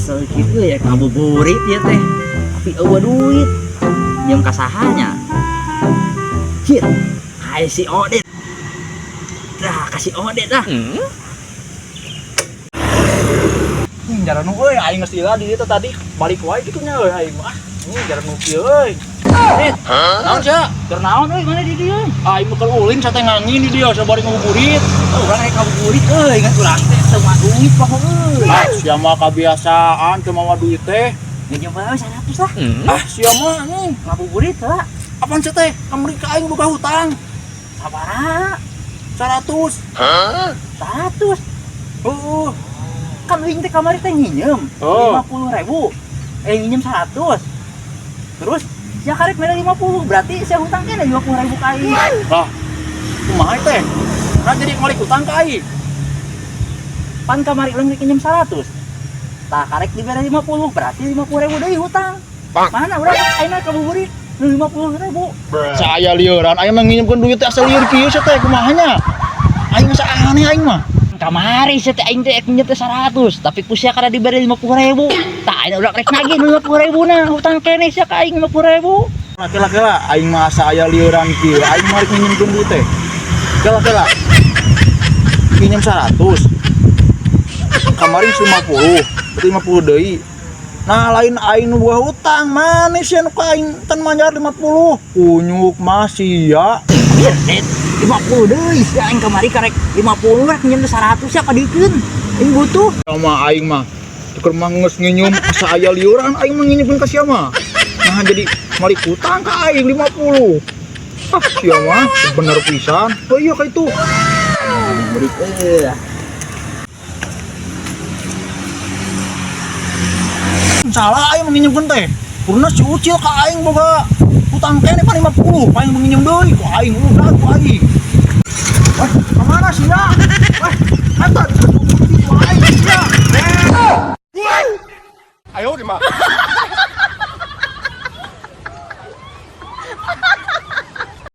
Kesel gitu ya ngabuburit ya teh. Tapi euweuh duit. Nyeum ka saha nya? Cir, hai si Odet. Dah, kasih Odet dah. Jaranu euy, aing geus lila di dieu tadi balik wae kitu nya euy aing mah. Jaranu kieu euy. Odet, Naon sia? keur naon euy mana di dieu? Aing mah keur ulin sate ngangin di dieu sabari ngabuburit. Oh, urang rek ngabuburit euy, ngan urang teh teu mawa duit pokok euy. Ah, sia mah kabiasaan teu mawa duit teh. Nginjem bae 100 lah. Ah, sia mah anjing. Ngabuburit lah. Apaan sia teh? Kamari ka aing boga hutang Sabaraha? 100. 100. Heeh. Kan uing teh kamari teh nginjem Oh. 50.000. Eh, nginjem 100. Terus sia karek mere 50, berarti sia hutang keneh 50.000 ka aing. Lah, kumaha teh? Kan jadi malik hutang ka aing. Pan kamari urang rek nginjem 100. Tah karek dibere 50, berarti 50.000 deui hutang. Mana urang ayeuna kabuburit nu 50.000. Saya lieuran, aing mah nginjemkeun duit teh asa lieur kieu sia teh kumaha nya? Aing asa aneh aing mah. Kamari sia teh aing teh rek nginjem teh 100, tapi ku sia kada dibere 50.000. Tah ayeuna urang rek nagih nu 50.000 na, hutang keneh sia ka aing 50.000. Kela kela aing mah asa aya lieuran kieu, aing mah rek nginjemkeun duit teh. Kela kela. Nginjem 100. Kamari 50, berarti 50 deui. Nah, lain aing nu boga hutang, maneh sia nu ka aing tan mayar 50. Kunyuk mah sia. Biar, Det, 50 deui sia aing kamari karek 50 rek nginjem teh 100 sia kadikeun. Aing butuh. Sama aing mah tuker mah geus nginjem asa aya lieuran aing mah nginjemkeun ka sia mah. Nah, jadi malik hutang ka aing 50. Ah, sia mah bener pisan. Oh iya ka itu. Ngabuburit euy. Salah aing menginjemkeun teh. Kurna si Ucil ka aing boga hutang keneh pan 50, paling menginjem deui ku aing udah ku aing. Wah, kemana sih ya? Wah, eta ku aing sia. 哎呦我的妈！